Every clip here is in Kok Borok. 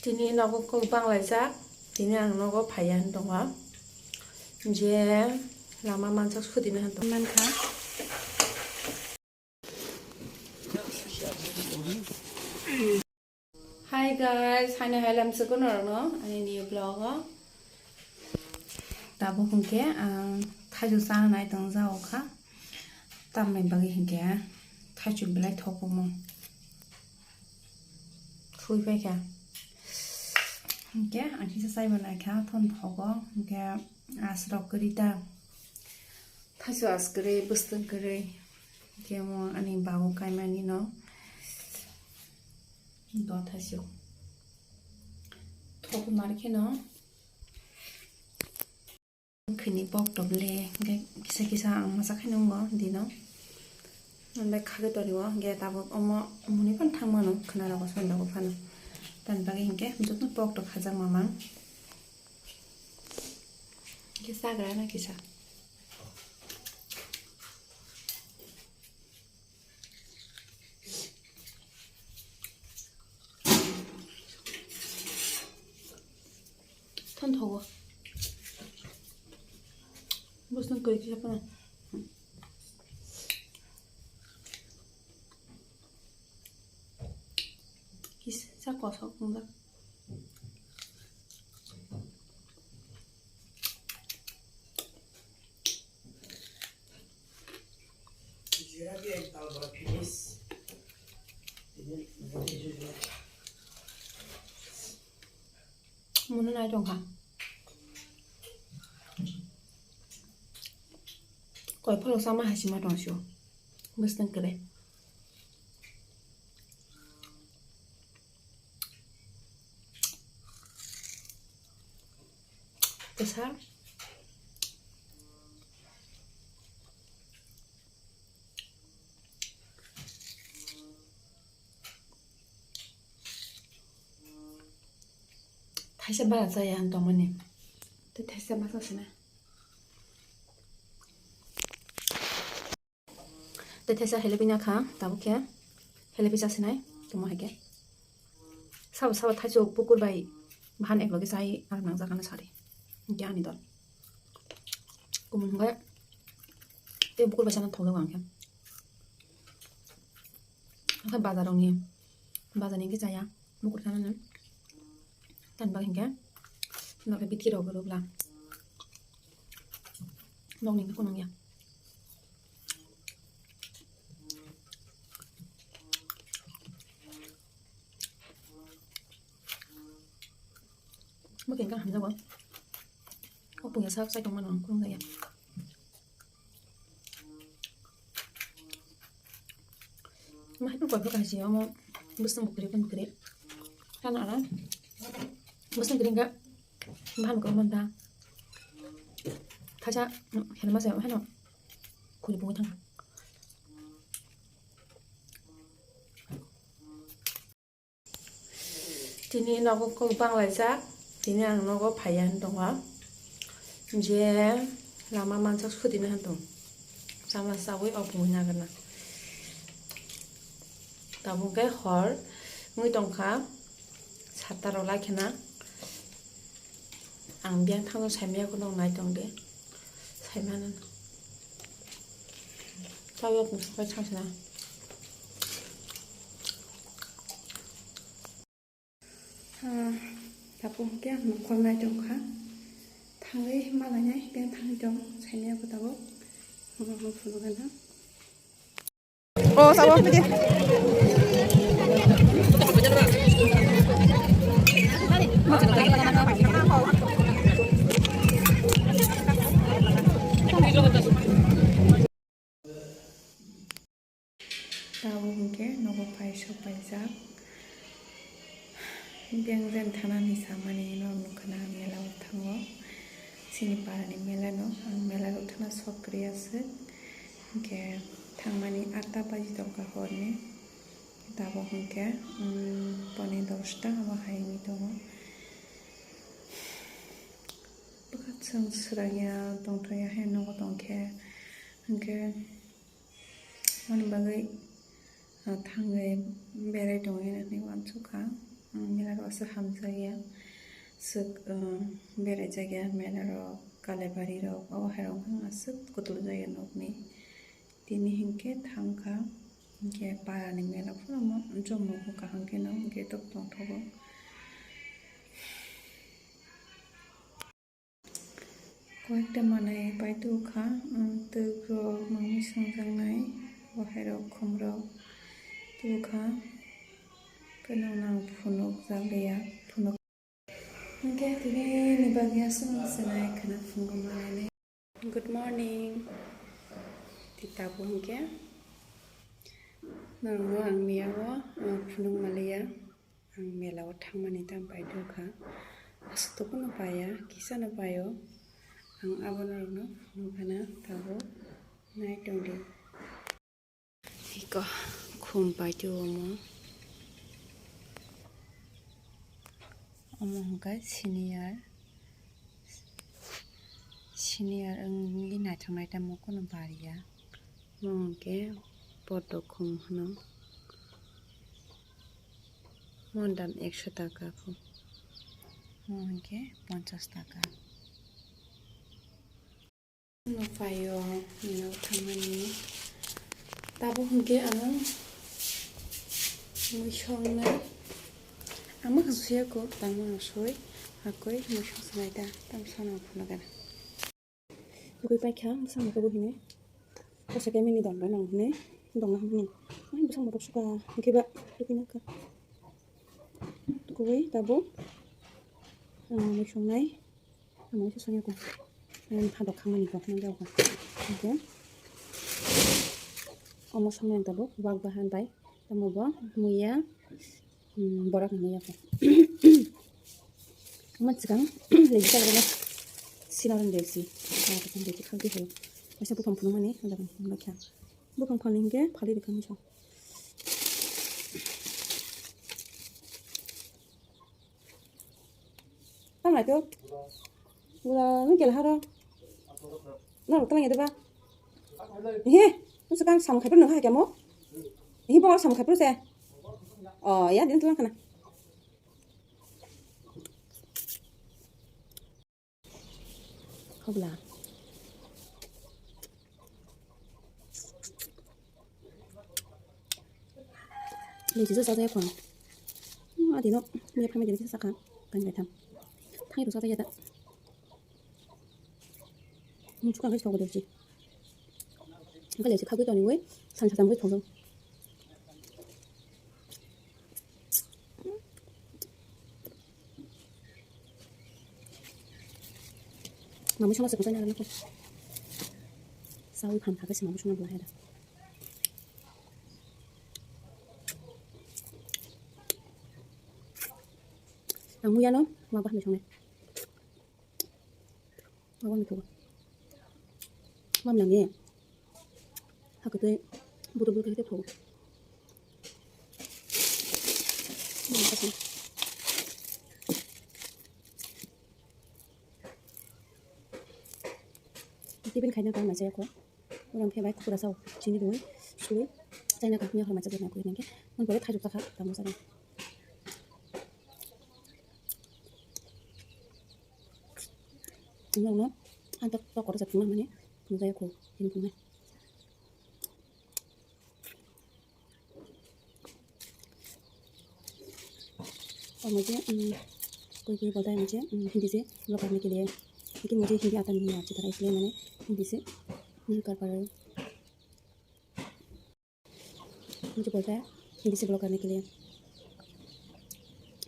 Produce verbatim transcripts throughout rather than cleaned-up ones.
Tini nogo kok banglaijak, tini ang nogo phaiya hinwi tongo. Je lama mansak sudina hinwi tong mankha. Hi guys, haino hai lamsoko norokno ani new vlog o. Tabuk hinkhe ang thaichuk chana nai tong jao kha. Tamni bagwi hinkhe thaichuk belai thok omo. Thwi paikha. Hinkhe ang kisa chaibo naikha, thon thogo. Hinkhe asrok kwrwi ta. Thaichuk as kwrwi, bwswk kwrwi. Hinkhe omo ani babu kaimani no. Do thaichuk. Thok mar kheno. Khini pok tok le, hinkhe kisa kisa ang masa khe nungo dino. Ang bai khagwi tongo, hinkhe tabuk omo muni phano thang mano, khwna rogo sanda bo phano. Tamni bagwi hinkhe joto pok tok khajak mamang. Hinkhe chagra na kisa. Thon thogo. Bwswk kwrwi kisa phano. Kisa kosok wngjak. Munu nai tongkha. Koi pholo sama hai sima tong sio. Bwswk kwrwi. Kwsa. Thaisa bara chaya ang tongmani. Tei thaisa masa sina. Tei thaisa helepi nakha, tabuk khe helepi chasinai, tongma hai khe. Sabo sabo thaichuk bukur bai bahan ekloge chai ar nangjak ano sari. Hinkhe ani dol. Kumun hinkhe tei bukur bai chana thokjago ang khe. Haikhe bazar rokni, bazar ni hinkhe chaya, bukur chanani. Tamni bagwi hinkhe nokni bithi rok rwgwla. Nokni hinkhe kunung ya. Bwkhe hinkhe hamjago. O pungya sak chai tongmano ang kunung ya. Ma hai kok kok hai si omo bwswng bwkrwi bwswng bwkrwi. Ano aro bwswng bwkrwi hinkhe bahan kok manta. Thaisa helma se haino khuri bungwi thang. Tini nogo kok banglaijak, tini ang nogo phaiya hinwi tongo. Je lama mansak sudina hinwi tong. Chama chawi o pungwi nagarna. Tabuk khe hor wngwi tongkha, satta rok lai khena. Ang biyang thangno saimaya khe nog nai tong di. Saimano. Tawi yapung sapai thangsina. Ah, tapo hwnkhe ang nongkhor nai tongkha. Thangwi malainai biyang thangwi tong saimaya khe tabuk. Phunukgana. Oh, sabo, pwede. Tabuk hwnkhe nogo phai sok paijak. Biyang jen thanani samani norok nukha na mela o thango. Chini parani mela no, ang mela o thangna sok kwrwi aswk. Hinkhe thangmani atta baji tongkha horni. Tabuk hinkhe, um, pone dosta abo hai wngwi tongo. Bwkha chwng swrangya tongthokya hai nogo tongkhe, hinkhe. Aboni bagwi, ah, thangwi berai tongwi hinwi uansukha. Mela rok aswk hamjakya, swk, um, beraijakya mela rok, Kalebari rok, o hai rok wngkha aswk kutul jakya nokni. Tini hinkhe thangkha, hinkhe parani mela phano jomo kaham kheno hinkhe tok tongthogo. Koyekta manwi pai tubukha, um, twk rok, mangwi songjaknai, bo hai rok, khum rok tubukha. Khe nang nang phunuk jak liya, phunuk. Hinkhe tini ni bagwi aswk no chwnai khwna phungo manai. Good morning. Tei tabuk hinkhe norokno ang miyao, uh, phunuk manliya. Ang mela o thangmani tamo pai tubukha. Aswk tongphano paiya, kisano paio. Ang abo norokno phunuk khana tabuk nai tongdi. Iko khum pai tubukha omo. Omo hwnkhe senior. Senior wngwi naithok naithok tamo kheno bariya. Omo hwnkhe podo khum hwno. Omo dam ekso taka kho. Omo hwnkhe ponchas taka. Ano phaio, mela o thangmani. Tabuk hwnkhe ano mui songnai. Ang mwkhang suya kho, tangmano soi. Hakoi mui song sanai da, tamo sana phunukgana. Tugui paikha, bwsang mukhugo hinwi. Kosa khe mini dol bai nang hinwi, dongna hamni. Ai bwsang mukhugo suka, hwnkhe ba tugui nangkha. Tugui tabuk, ah, mui songnai. Amo se sonya ko. Ani phadok khamani ko, nang jago. Oke. Omo samyang tabuk, wak bahan bai. Tamo bo, muya, hmm, borak ni muya ko. Omo chikang, legi sa gana. Sina ran delsi. Ah, ko delsi khalti hai. Masa buphang phunuk mani, jago, bakya. Buphang phani hingke, phali rikang so. Tamo naithok. Gula nung kela haro. Norok tamo naithok ba. He, nung swkang samung khai phuru nung hai kamo. He, bo samung khai phuru se. Oh, ya, din tulang khana. Hobla. Lechi so sajaya khon. Hmm, adino, mia phamai dini saka. Tang bai tham. Thang ro sajaya ta. Hmm, chuka ngai sokode chi. Ngai lechi khagwi toni wai, san sa tam wai thong. Mamui sama se kuchai na ko. Sawi phan kha se mamui suna bla hera. Ang mui ano ma bahmi songnai. Abo ni thugo. Mam nang ye. Hakete buto buto kete thugo. Tibin khaina kang na jaya ko. Uram phe bai khura sao. Chini dui. Sui. China kang ni hor ma jaya na ko nang ke. Mon bore thaju ta kha. Tamo sa. Nokno ang tok tok koro chapima mani phunukjaya kho, tini phunuknai. और मुझे, उम, कोई कोई बोलता है मुझे, उम, हिंदी से ब्लॉग करने के लिए, लेकिन मुझे हिंदी आता नहीं है अच्छी तरह, इसलिए मैंने हिंदी से नहीं कर पा रही हूँ। मुझे बोलता है हिंदी से ब्लॉग करने के लिए।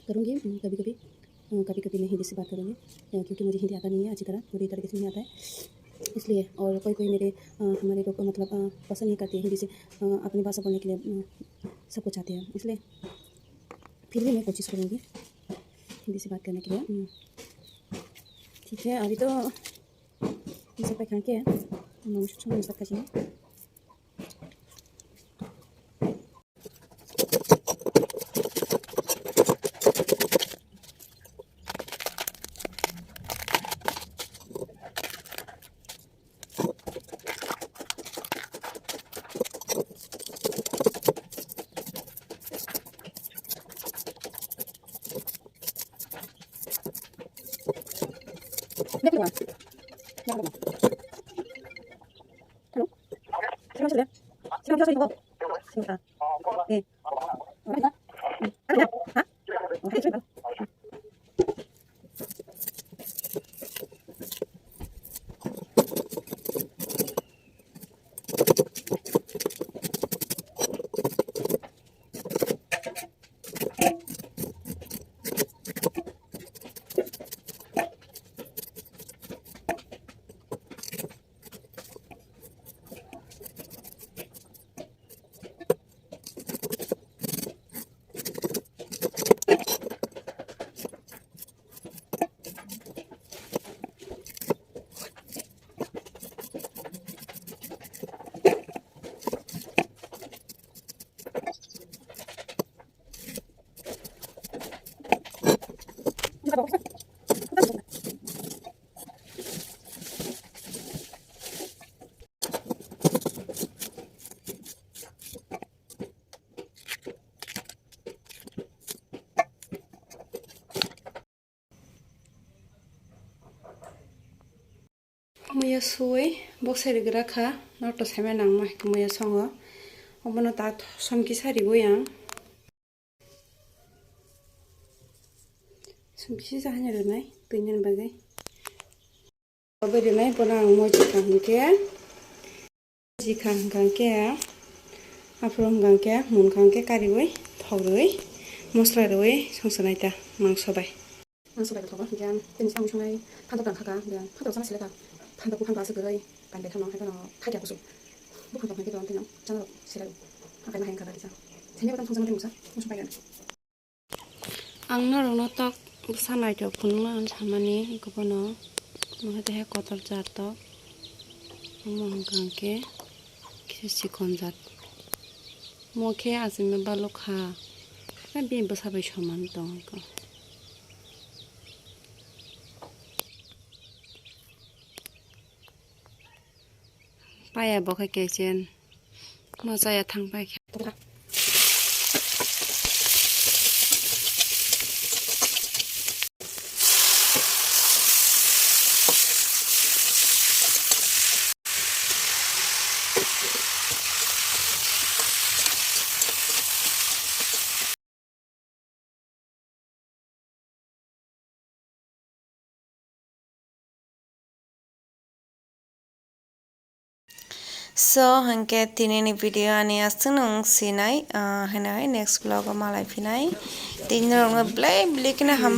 करूँगी, उम, कभी-कभी, अ, कभी-कभी मैं हिंदी से बात करूँगी, अ, क्योंकि मुझे हिंदी आता नहीं है अच्छी तरह, पूरी तरीके से नहीं आता है, इसलिए। और कोई-कोई मेरे, अ, हमारे लोग को मतलब, अ, पसंद नहीं करते हिंदी से, अ, अपनी भाषा बोलने के लिए, अ, सब कुछ चाहते हैं, इसलिए फिर भी मैं कोशिश करूँगी हिंदी से बात करने के लिए। उम, ठीक है, अभी तो ये सब पे खा के हम लोग सुन सकते हैं। Muya suwi boksa rigra kha, norok to saimano nangma hai khe muya songo. Obono ta somkisa riwi ang. Somkisa haino rinai, twi nani bagwi. Obo rinai, bono ang moji kaham khe. Jikha hwnkha khe, aphuru hwnkha khe, munkha khe kariwi, thok rwi, mosla rwi songsanai ta mangso bai. Mangso bai thogo, hwnkhe tini samung songnai phantok tang khaka, hwnkhe phantok sama seleka, phantok buphang aswk kwrwi, kain bai khano, hai khano, thakya kusu. Buphang tong hai khe tong tino, chana rok selai, akai ma hai wngkha kisa. Sini batang thongsa mate mungsa, mungsa pai gana. Ang norokno tok bwsa naithok phunukna ang samani, bono mokhe tehe kotor jat tok, omo hwnkha hwnkhe kisa chikon jat, mokhe achukna balok kha, bini bwsa bai soman tongkha. Paya bo khe kechen. Mo chaya thang pai khe. So, hwnkhe tinini video ani aswk nung sinai, ah, haino hai next vlog o malai phinai. Tini norokno belai belai kheno ham.